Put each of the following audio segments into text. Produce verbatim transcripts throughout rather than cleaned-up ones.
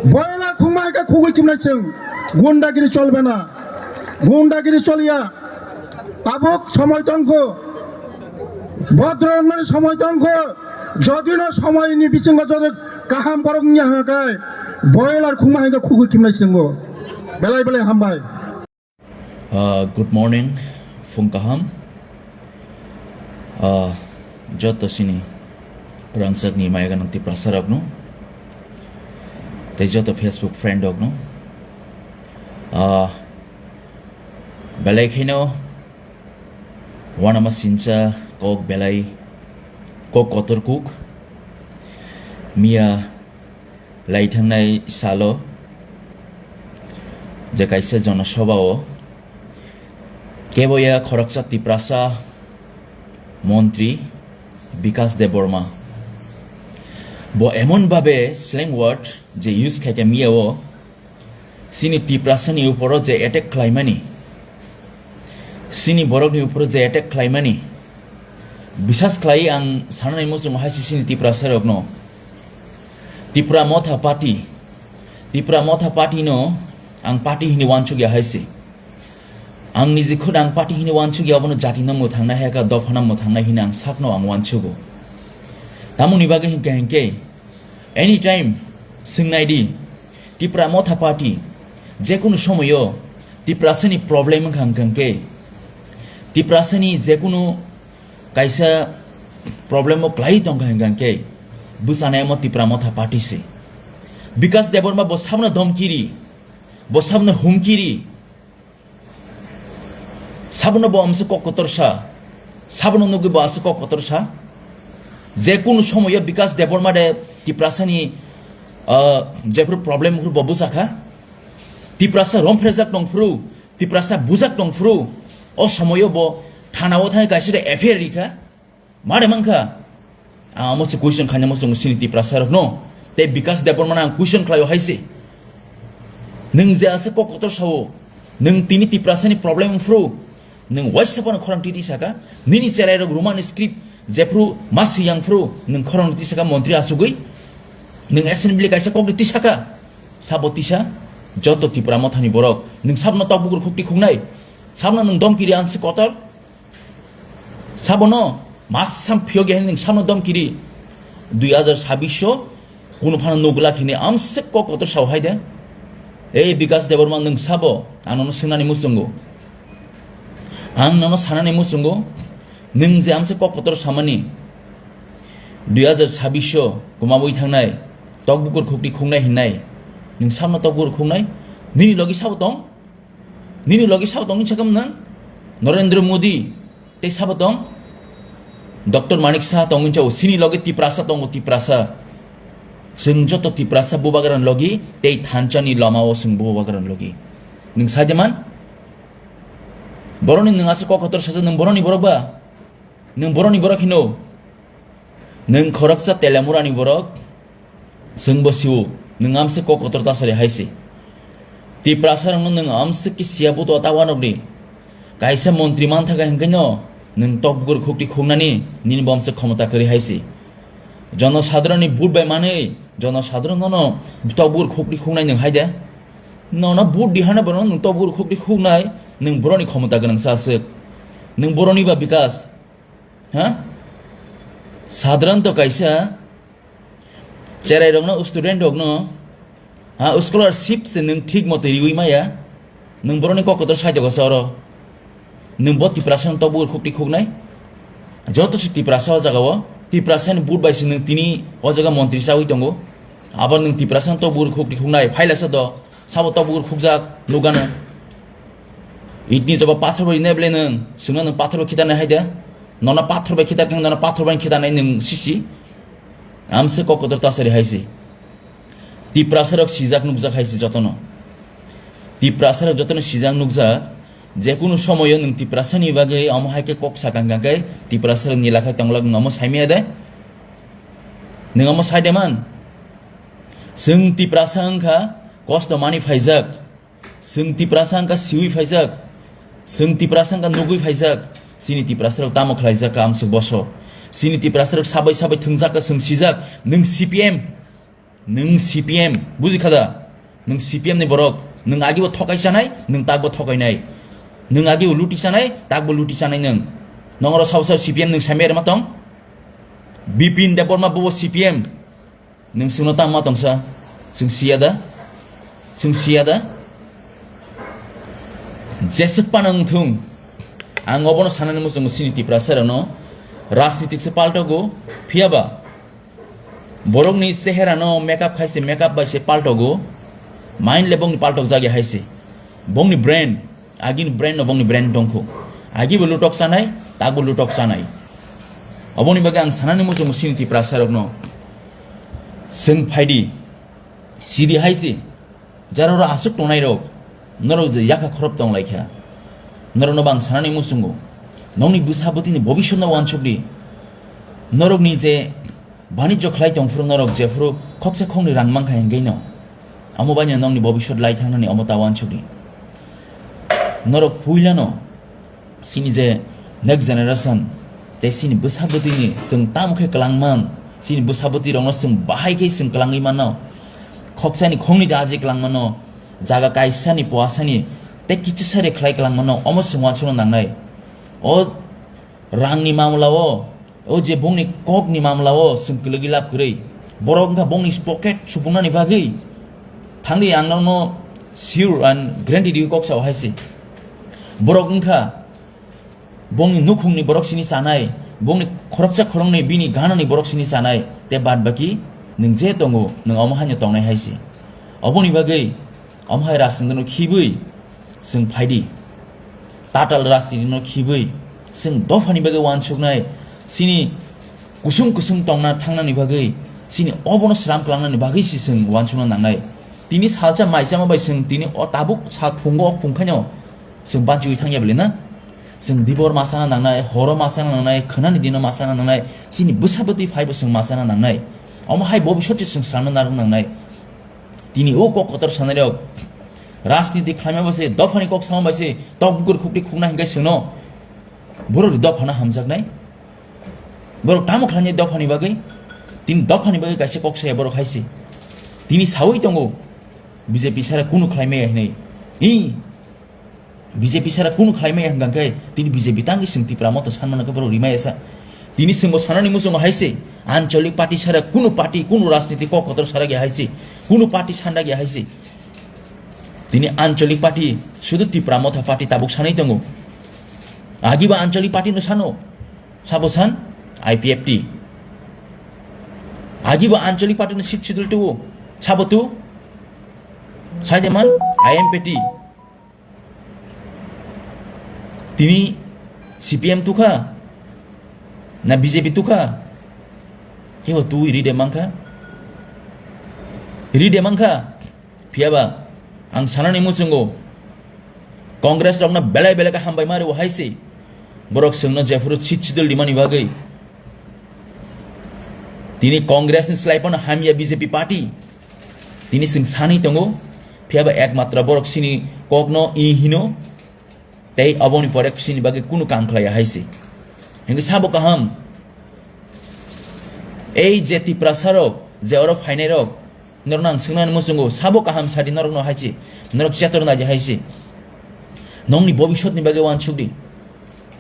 Boila khungma hai khe khugui khimnai chwng. Gundagiri cholbe na. Gundagiri choliya. Tabuk somoi tongkho. Bodro wngnani somoi tongkho. Jodi no somoi ni bisingo jodi kaham borok wngya hwnkha khe boila khungma hai khe khugui khimnai chwngo. Belai belai hambai. Uh, good morning, phung kaham. Uh, joto sini rangchakni maya ganang Tiprasa rokno, tei joto Facebook friend rokno. Uh, belai kheno wanama sincha kok belai kok kotor kuk miya lai thangnai salo je kaisa jonosobha o keboya khoroksa Tiprasa montri Bikas Debbarma bo emon babe slang word je use khaikha miya o sini Tiprasa ni uporo je attack khlaimani sini borok ni uporo je attack khlaimani bisas khlai ang sanani muchungo hai sini Tiprasa rokno Tipra Motha Party Tipra Motha Party no ang party hini wansuk ya hai se. Ang niji khud ang party hini wansuk ya abono jati no mwthang nai hai ka dopha no mwthang nai hini ang sak no ang wansugo. Tamoni bagwi hinkhe hinkhe anytime swng nai di Tipra Motha Party jekunu somoyo Tiprasa ni problem wngkha hinkhe Tiprasa ni jekunu kaisa problem o kwlai tongkha hinkhe bwchanai omo Tipra Motha Party se. Bikas Debbarma bo sabno domkiri, bo sabno humkiri, sabno bo amse kok kotor sa, sabno nugwi bo ase kok kotor sa. Jekunu somoyo Bikas Debbarma de Tiprasani jephru problem bo bwchakha. Tiprasa romphreijak tongphru, Tiprasa bujak tongphru, o somoyo bo thana o thangwi kaisa de F I R rikha. Mare mankha? Ang omo se question khaina muchungo sini Tiprasa rokno. Tei Bikas Debbarmano ang question khlaio hai se. Nwng je ase kok kotor sao, nwng tini Tiprasani problem wngphru, nwng waisa phano khorang titi saka, nini cherai rok Roman script jephru ma siyang phru, nwng khorang titi saka montri asugwi, nwng assembly kaisa kok titi saka, sabo tisa, joto Tipra Mothani borok, nwng sabno tok bukur khukti khuknai, sabno nwng domkiri ansi kotor, Sabono masam phiyok ya nwng samno dom kiri. Dui hajar sabbish o kunu phano nugla khini amswk kok kotor sao hai de. Ei Bikas Debbarma nwng sabo ang nono swngnani muchungo. Ang nono sanani muchungo nwng je amswk kok kotor samani. Dui hajar sabbish o kumawi thangnai tok bukur khukti khuknai hinnai. Nwng samno tok bukur khuknai nini logi sabo tong? Nini logi sabo tongwi sakam nang? Narendra Modi tei sabo tong? Doctor Manik Saha tongwi chao sini logi Tiprasa tongo Tiprasa. Chwng joto Tiprasa bubagrani logi tei thanchani lama o chwng bubagrani logi. Nwng sai de man? Boroni nwng asa kok kotor saja nwng boroni borok ba? Nwng boroni borok hino? Nwng khoroksa Telamurani borok, chwngbo sio, nwng amswk kok kotor tasari hai se. Tiprasa rokno nwng amswk khe siya buto ta wanokni. Kaisa montri manthaga hinkhe no, nwng tok bukur khukti khuknani, nini bo amswk khomota kwrwi hai se. Jono sadharonni vote bai manwi, jono sadharon nono tok bukur khukti khuknai nwng hai de. Nono vote di hana borok nwng tok bukur khukti khuknai, nwng boroni khomota gwnang sa aswk. Nwng boroni ba bikas. Ha? Sadharanto kaisa cherai rokno, student rokno, ha, scholarship se nwng thik moto riwi maya, nwng boroni kok kotor sai dogo se oro. Nwng bo Tiprasa nwng tok bukur khukti khuknai. Joto se Tiprasa o jaga o. Tiprasa ni vote bai se nwng tini o jaga montri chawi tongo. Abo nwng Tiprasa nwng tok bukur khukti khuknai. Phaila sa do. Sabo tok bukur khukjak nukgano. Itni joba pathor bai ne ble nwng, sungna nwng pathor bai khitanai hai de. Nona pathor bai khitar kang, nona pathor bai khitanai nwng sisi. Amse kok kotor tasari hai si. Tiprasa rok sijak nukjak hai si jotono. Tiprasa rok jotono sijak nukjak. Jekunu somoyo nwng Tiprasa ni bagwi omo hai khe kok sakang kang khe Tiprasa rok ni lakhai tonglak nwng omo saimaya de. Nwng omo sai de man. Chwng Tiprasa wngkha kosto mani phaijak. Chwng Tiprasa wngkha siwi phaijak. Chwng Tiprasa wngkha nugwi phaijak. Chini Tiprasa rok tamo khlaijak kha amswk boso. Chini Tiprasa rok sabai sabai thwngjak kha chwng sijak. Nwng C P M. Nwng C P M, buji kha da? Nwng C P M ni borok, nwng agibo thokai chanai, nwng takbo thokainai. Nwng agibo luti chanai, takbo luti chanai nwng. Nongoro sabo sabo C P M nwng saimai rema tong? Bipin Debbarma bobo C P M. Nwng chwngno tangma tongsa? Chwng siya da? Chwng siya da? Jeswk phano wng thung, ang obono sanani muchungo chini Tiprasarokno, rajnitik se paltogo, phiyaba borokni cheherano makeup khai se, makeup bai se paltogo, mind le bongni paltok jagya hai se. Bongni brain, agini brain no bongni brain tongkho. Agibo lutok chanai, takbo lutok chanai. Oboni bagwi ang sanani muchungo chini Tiprasarokno, chwng phaidi, sidi hai se. Jararo aswk tongnairok, norok je yakha khorop tonglaikha, norokno bo ang sanani muchungo, nokni bwsa bwtwini bobisotno uansukdi. Norokni je banijyo khlai tongphuru, norok jephuru khoksa khoknwi rang mankha hinkheno, omo baino nokni bobisot lai thangnani omo ta uansukdi. Norok puilano chini je next generation, tei chini bwsa bwtwini chwng tamo khe kwlangman, chini bwsa bwtwirokno chwng bahai khe chwng kwlangwi mano, khoksani khongni daji kwlangmano, jaga kaisani puasani tei kichisa re khlai kwlangmano, omo chwng uansukna nangnai. O rangni mamlao, o je bongni kokni mamlao chwng kwlwgwi lab kwrwi. Borok wngkha bongni pocket supungnani bagwi. Thangdi, ang nokno sure and guarantee riwi kok sao hai se. Borok wngkha bongni nukhungni borok sini chanai, bongni khoroksa khoroknwi bini ganani borok sini chanai, tei bad baki nwng je tongo, nwng omo haino tongnai hai se. Oboni bagwi omo hai rajnitino khibwi chwng phaidi. Tatal rajnitino khibwi chwng dophani bagwi uansuknai, chini kusung kusung tongna thangnani bagwi, chini obono sram kwlangnani bagwi se chwng uansukna nangnai. Tini salsa maisama bai chwng tini o tabuk sal phungo o phung khaino chwng banchiwi thangya bwle na? Chwng dibor ma sana nangnai, horo ma sana nangnai, khwnani dino ma sana nangnai, chini bwsa bwtwi phaibo chwng ma sana nangnai. Omo hai bobisot se chwng sramna narwk nangnai. Tini o kok kotor sanairok rajniti khlaima bai se, dophani kok sama bai se, tok bukur khukti khukna hinkai chwngno borok dophano hamjaknai. Borok tamo khlainai dophani bagwi? Tini dophani bagwi kaisa kok saya borok hai se. Tini sawi tongo, B J P sara kunu khlaimaya hinwi. Hi, B J P sara kunu khlaimaya hwnkha khe tini B J P tangwi chwng Tipra Motha sanmano khe borok rimaya sa. Tini chwngbo sanani muchungo hai se, ancholik party sara kunu party, kunu rajniti kok kotor sara gya hai se, kunu party sanda gya hai se. Tini ancholik party sudu Tipra Motha party tabuk sanwi tongo. Agiba ancholik party no sano, sabo san I P F T. Agiba ancholik party no Sixth Schedule tuo, sabo tu, sajeman I M P T. Tini C P M tukha na B J P tukha? Kebo twi ri de mankha, ri de mankha. Phiyaba ang sanani muchungo, Congress rokno belai belai khe hambai ma rwo hai se. Borok chwngno jephuru seat sidol rimani bagwi. Tini Congress ni slai phano hamya B J P party. Tini chwng sanwi tongo, phiyaba ekmatro borok chini kokno i hino, tei oboni pore chini bagwi kunu kam khlaiya hai se. Hinkhe sabo kaham, ei je Tiprasa rok, je oro phainai rok, norokno ang swngnani muchungo, sabo kaham sadi norokno hai se, norok chetor naidi hai se. Nokni bobisotni bagwi uansuk di.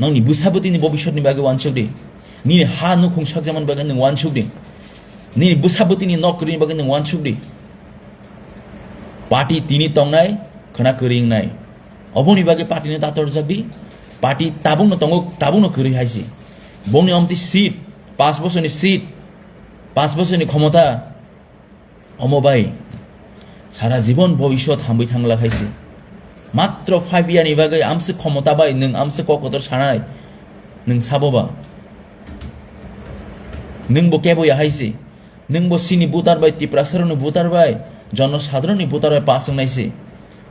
Nokni bwsa bwtwini bobisotni bagwi uansuk di. Nini ha nukhung sakjakmani bagwi nwng uansuk di. Nini bwsa bwtwini nok kwrwini bagwi nwng uansuk di. Party tini tongnai, khwna kwrwi wngnai. Oboni bagwi party no tatorjak di. Party tabukno tongo, tabukno kwrwi hai se. Bongni omtwi seat, paanch bosorni seat, paanch bosorni khomota. Omo bai sara jibon bobisot hambai thangla hai se. Matro five year ni bagwi amswk khomota bai nwng amswk kok kotor sanai, nwng sabo ba? Nwng bo kebo ya hai se. Nwng bo chini voter bai, Tiprasa rokni voter bai, jono sadharonni voter bai pass wngnai se.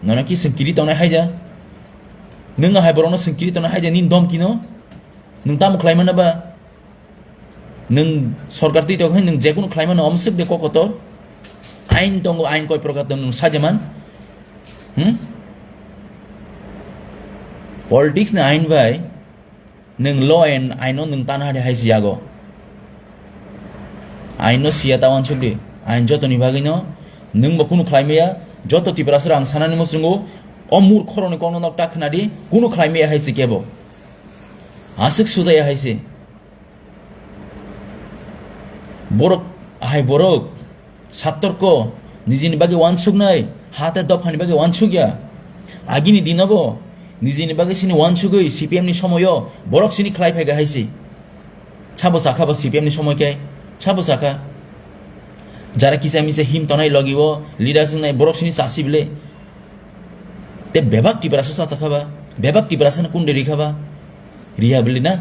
Nono ki chwng kiri tongnai hai ja? Nwng hai borokno chwng kiri tongnai hai ja nini domkino? Nwng tamo khlai mano ba? Nwng sorkar twi tong hai, nwng jekunu khlai mano, omswk de kok kotor. Ain tongo, ain koi prokar tong nwng sajeman. Hmm? Politics ni ain bai nwng law and aino nwng tan hari hai si yago. Aino siya ta uansuk di. Ain jotoni bagwino nwng bo kunu khlai maya, joto Tiprasarok ang sanani muchungo, o murkhorokni kokno nok ta khwnadi, kunu khlai maya hai se kebo. Aswk sujaya hai se. Borok, hai borok, satorko, nijini bagwi wansuknai, ha tei dophani bagwi wansukya. Agini dinobo, nijini bagwi sini wansugwi C P M ni somoyo, borok sini khlai phaiga hai se. Sabo sakha ba C P M ni somoi khe, sabo sakha. Jara kisa misa him tonai logi o, leaders wngnai borok sini chasi bile. Te bebak Tiprasa chachakha ba, bebak Tiprasa no kunde rikha ba, riya bile na.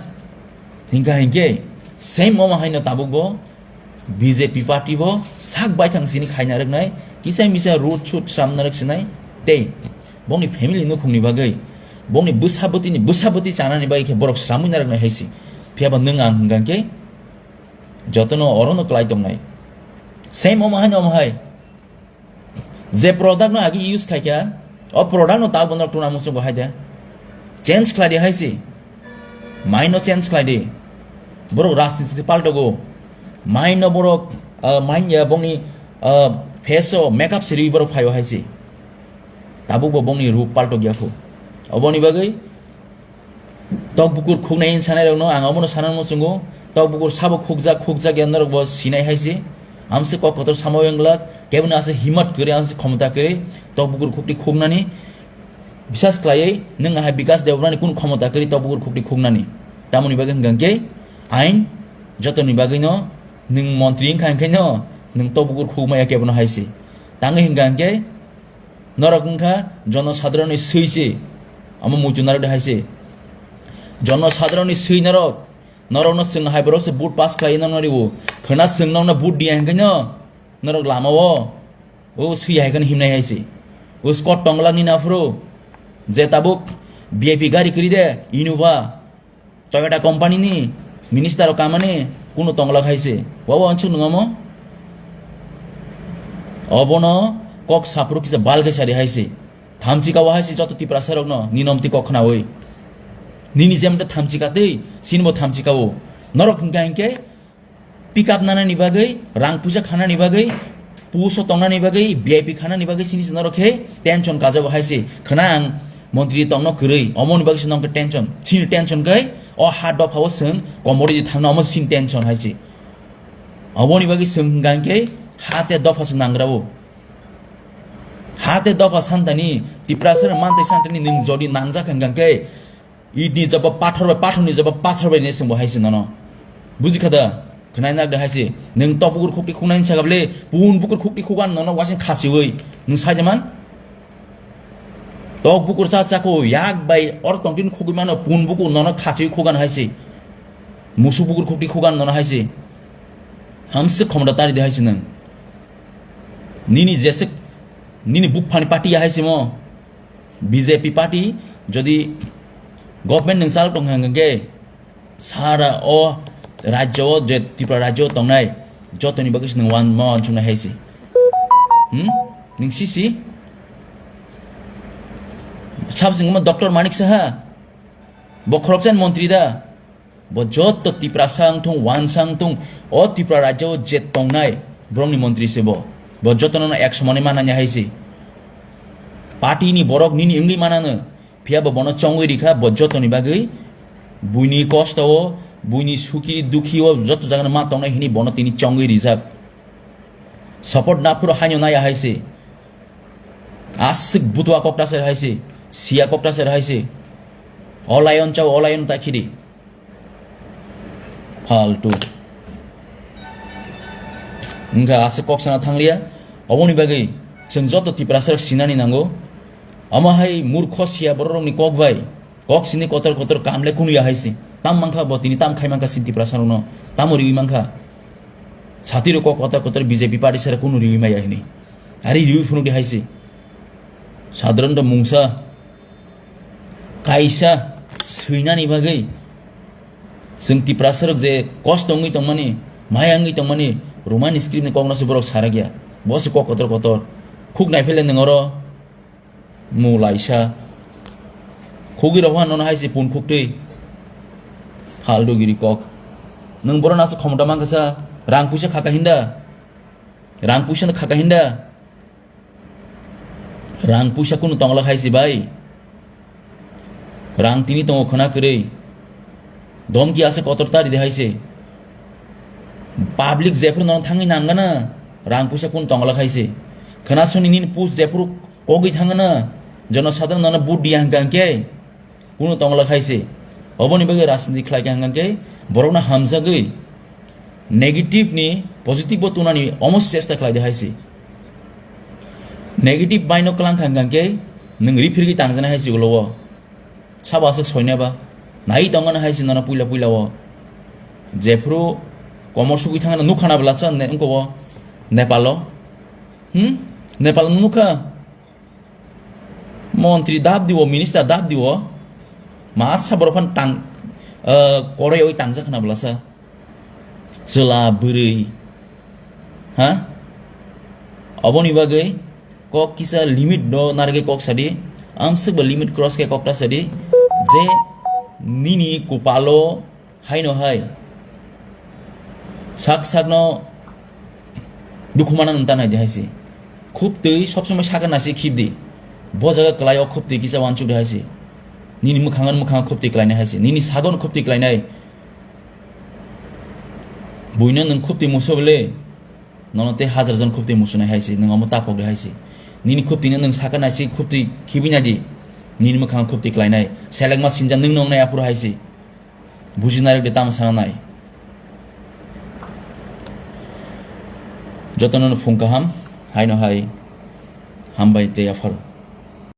Hingkha hinkhe, same omo haino tabuk bo B J P party bo sak baithang sini khaina rwknai, kisa misa road shoot sramna rwk sinai, tei bongni family nukhungni bagwi, bongni bwsa bwtwini bwsa bwtwi chanani bagwi khe borok sramwi narwknai hai se. Phiya ba nwng ang hingkha hinkhe, jotono orono klai tongnai. Same omo hai, omo hai. Je product no agi use khai kha, o product no ta bono tuna muchungo hai de. Change khlai di hai se. Mind no change khlai di. Borok rajniti paltogo. Mind no borok, ah, mind ya bongni, ah, face o makeup siri borok phaio hai se. Tabuk bo bongni rup paltogya khu. Oboni bagwi Tok bukur khuknai hinwi sanai rokno ang omono sana muchungo. Tok bukur sabo khukjak, khukjak ya norok bo sinai hai se. Amse kok kotor samo wng glak, kebo no ase himmat kwrwi, amse khomota kwrwi tok bukur khukti khuknani. Bisas khlaiwi nwng hai Bikas Debbarmani kun khomota kwrwi tok bukur khukti khuknani. Tamoni bagwi hwnkha khe ain jotoni bagwi no nwng montri wngkha, hwnkhe no nwng tok bukur khukmaya kebo no hai se. Tangwi hwnkha khe Norok wngkha jono sadharonni swi se, omo muitu narwk de hai se. Jono sadharonni swi norok, norokno chwng hai borok se vote pass khlai nokno riwo. Khwna chwng nokno vote diya hwnkhe no, norok lama o, o swi hai kheno himnai hai se. O Scott Tonglak ni naphuru, je tabuk V I P gari kwrwi de, Innova. Toyota company ni minister rok kamani kunu tonglak hai se. Wa wa ansuk nung amo? Obono kok saphuru kisa bal khe sari hai se. Thamchi kao hai se joto Tiprasa rokno ninom ti kok khnawi. Nini jemte thamchi katwi, sinbo thamchi kao. Norok hingka hingke pick up nanani bagwi, rang puisa khanani bagwi, puso tongnani bagwi, V I P khanani bagwi sini se norok khe tension kajago hai se. Khwna ang montri tongno kwrwi, omoni bagwi se nongkhe tension. Sini tension kai, o ha dopha o swng komoridi thangno omo sini tension hai se. Oboni bagwi swng hwnkha khe ha te dopha se nangrao. Ha te dopha santani Tiprasa mantri santani nwng jodi nangjak hwnkha khe, Idni jaba pathor bai, pathorni jaba pathor bai hinwi swngbo hai se nono. Buji kha da? Khwnai nak da hai se. Nwng tok bukur khukti khuknai hinwi sakha bwle, pun bukur khukti khugan nono waising khasiwi. Nwng sai de man? Tok bukur cha chako yak bai or tongtin khugwi mano pun bukur nono khasiwi khugan hai se. Musu bukur khukti khugan nono hai se. Hamse khomda tari de hai se nwng. Nini jesek, nini bupphani pati ya hai se mo. B J P party jodi government nwng chal tong hwnkhe sara o rajyo o je Tripura rajyo o tongnai jotoni bagwi se nwng wan-, ma wansuknai hai se. Hmm? Nwng sisi? Sabo se wngma Doctor Manik Saha? Bo khoroksa ni montri da? Bo joto Tiprasa wng thung, wansa wng thung, o Tripura rajyo o je tongnai borokni montri se bo. Bo jotono no ek somani manani hai se. Party ni borok nini wngwi manano, phiya bo bono chongwi rikha, bo jotoni bagwi buini kosto o, buini suki dukhi o joto jagano ma tongnai hini bono tini chongwi rijak. Support naphuru haino naya hai se. Aswk butua kokta ser hai se, sia kokta ser hai se. O lion chao, o lion ta khidi. Faltu. Wngkha aswk kok sana thangliya. Oboni bagwi chwng joto Tiprasa rok sinani nango. Omo hai murkho sia borok rokni kok bai kok sini kotor kotor kam le kunu ya hai se. Tam mankha bo tini tam khai mankha sini Tiprasa rokno. Tamo riwi mankha. Sati rok kok kotor kotor B J P party sara kunu riwi maya hini. Ari riwi phunuk di hai se. Sadharanto mungsa kaisa swinani bagwi chwng Tiprasa rok je kosto wngwi tongmani, maya wngwi tongmani, Romani script ni kokno se borok sarakya. Bo se kok kotor kotor. Khuk naiphele nwng oro mu laisa. Khugwi rohwa nono hai se pun khuktwi. Faltu giri kok. Nwng borok nasa khomota mankha sa, rang puisa khaka hinda. Rang puisa no khaka hinda. Rang puisa kunu tongla khaisi bai. Rang tini tongo khwna kwrwi. Domki ase kotor tari de haise. Public jephuru nono thangwi nangana, rang puisa kunu tongla khaisi. Khwna suni nini post jephuru kogwi thangana, jono sadharano nono vote diya hwnkha hwnkhe, kunu tongla khaisi. Oboni bagwi rajniti khlai kha hwnkha hwnkhe borokno hamjagwi negative ni positive bo tunani omo chesta khlai de haisi. Negative bai no klang kha hwnkha hwnkhe nwng rifirgwi tangjana haisi ulo o. Sabo aswk soinai ba? Nai tongana haisi nono puila puila o. Jephuru komor sugwi thangna nukhana bwlasa ne wngko o Nepalo. Hmm? Nepalo nukha? Montri dap diwo, minister dap diwo. Masa borok phan tang, eh, koroi oi tangjak khana bwlasa. Chwla bwrwi. Ha? Oboni bagwi kok kisa limit no narwgwi kok sadi. Amswk ba limit cross khe kok ta sadi. Je nini kupalo haino hai sak sakno dukhu mana nung tanai de haisi. Khub twi sob somoi saka nasi khib di. Bo jaga kwlai o khub twi kisa wansuk de haisi. Nini mwkhango mwkhango khub twi kwlainai haisi. Nini sago no khub twi kwlainai. Buino nwng khub twi muso bole. Nono tei hajar jon khub twi musunai haisi. Nwng omo taphok de haisi. Nini khub twi no nwng saka nasi khub twi khibwi nai di. Nini mwkhango khub twi kwlainai. Selengma sinja nwng nong nai aphuru haisi. Buji narwk de tamo sana nai. Jotono no phung kaham, haino hai hambai tei yapharo.